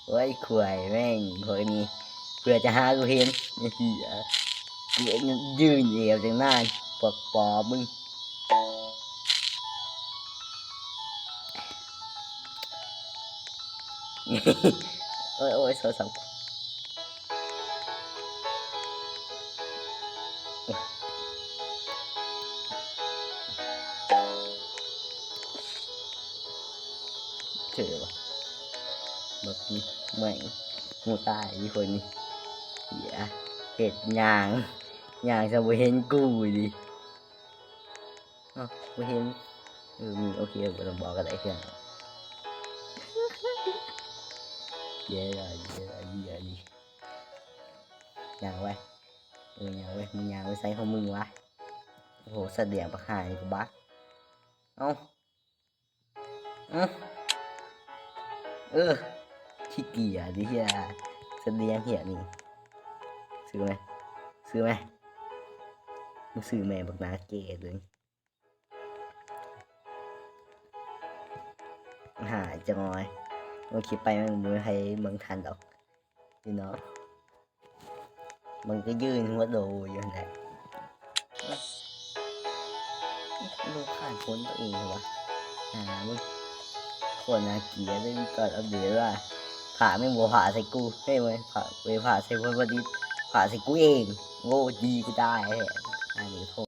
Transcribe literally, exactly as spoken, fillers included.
โอ้ย ขวยแม่ง พวกนี้ เพื่อจะหากูเห็น ไอ้เหี้ย กูยืนเอวจังนาน พวกปอบมึง โอ้ย โอ้ย โทรศัพท์ เจ๋อว่ะ แบบนี้แม่ง กูตายอีกคนนี้ เหี้ย เฮ็ดหยัง หยังจะบ่เห็นกูดิ อ้าว บ่เห็น เออ มี โอเค บ่ต้องบอกก็ได้เพื่อน เย้ เย้ เย้ เย้ ย่างไว้ เออ ย่างไว้ มึงย่างไว้ไสของมึงวะ โอ้โห สัตว์เลี้ยงบักห่านี่กูบัก เอ้า เอ้า เออ ขี้เกียจไอ้เหี้ย สัตว์เลี้ยงเหี้ยนี่ ซื้อไหม ซื้อไหม มึงซื้อแม่บักหนาเกลียดเลย หาจังเลย มึงคิดไปมึงบ่มีใครเบิ่งทันดอก พี่น้อง มันก็ยืนหัวโดอยู่นั่นแหละ มึงขาดคนตัวเองเหรอวะ อ่า มึง คนน่าเกลียดเลย มึงก่อนอัปเดตว่า ผ่าไม่บัวผ่าใส่กู เฮ้ยเว้ย ผ่า ไปผ่าใส่คนประดิษฐ์ ผ่าใส่กูเอง โง่ดีกูได้ อ่า เดี๋ยวโทร